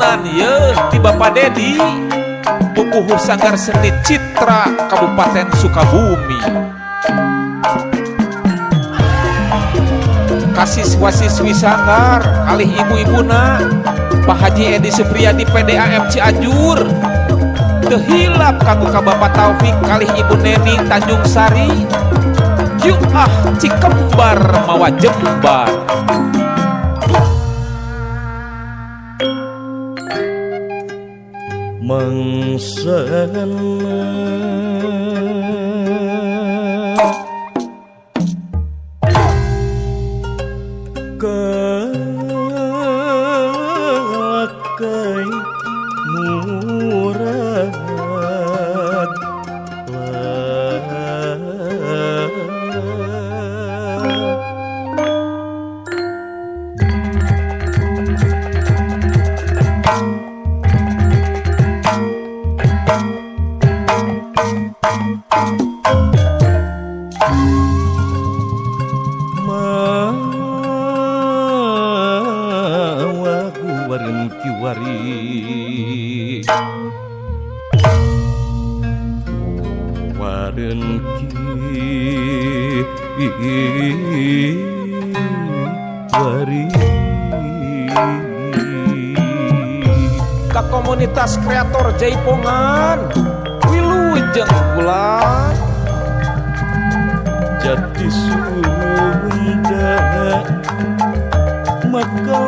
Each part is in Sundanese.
Pesenan ye ti Bapak Dedi Pupuhu Sanggar Seni Citra Kabupaten Sukabumi. Kasiswa-siswi sanggar kalih ibu-ibuna Pak Haji Edi Supriyadi PDAM Cianjur. Teu hilap kanggo ka Bapak Taufik kalih Ibu Neni Tanjung Sari. Yuk ah Cikembar mawa jembar. Mengsana kalakai murad kiwari waren kiwari ka komunitas kreator Jaipongan wilujeng bulan jati Sunda maka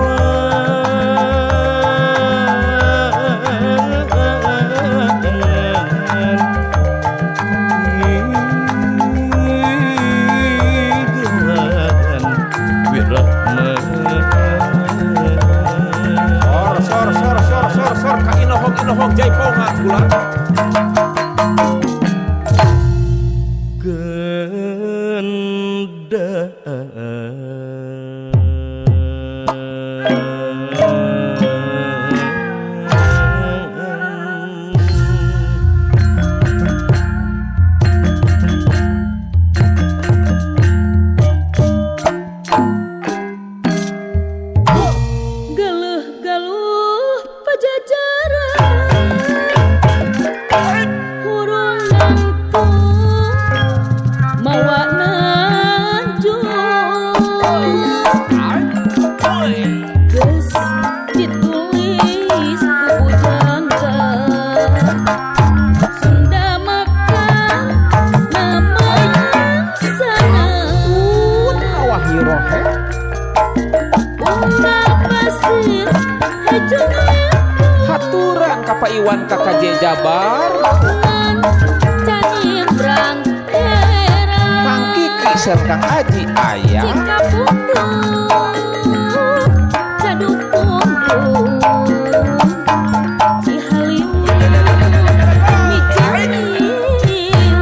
Inohong Jaipongan bulan genda Galuh-galuh pajajaran hurung nangtung mawa nanjung geus ditulis ku pujangga Sunda maka nama sana Awahirohe unggal pasir hejo haturan ka Pak Iwan KKJ Jabar canimbrang era Kang Kiki sareng Kang Aji aya Cikapundung Cadupungkung Cihaliwung Miciliwung ieu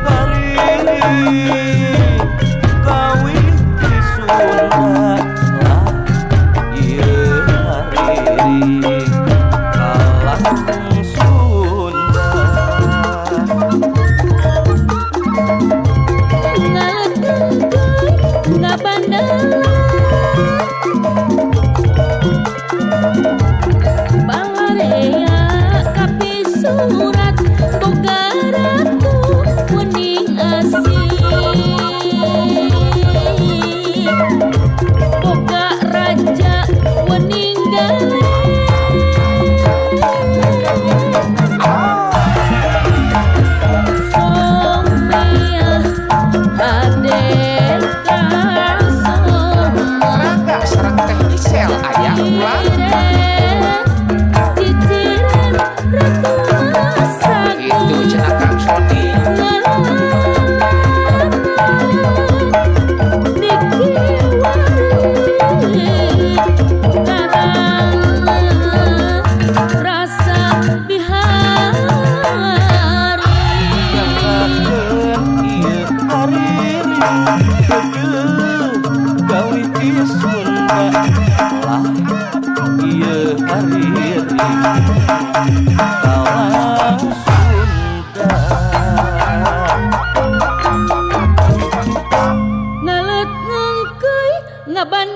hariri kawin ti Sunda lah ieu hariri kalang Sunda Ngaletengkeun ngabandelan Balarea kapisurat boga ratu wening asih boga raja wening galeh Somiah Haden kasoma Rangga sareng Teh Isel aya ulang Ciciren Ratu itu Masagung cenah Kang Sony Rasa bihari Nyanggakeun ieu hariri heueuh gawi ti Sunda lah ieu hariri kalang Sunda Ngalet ngengkeuy ngaban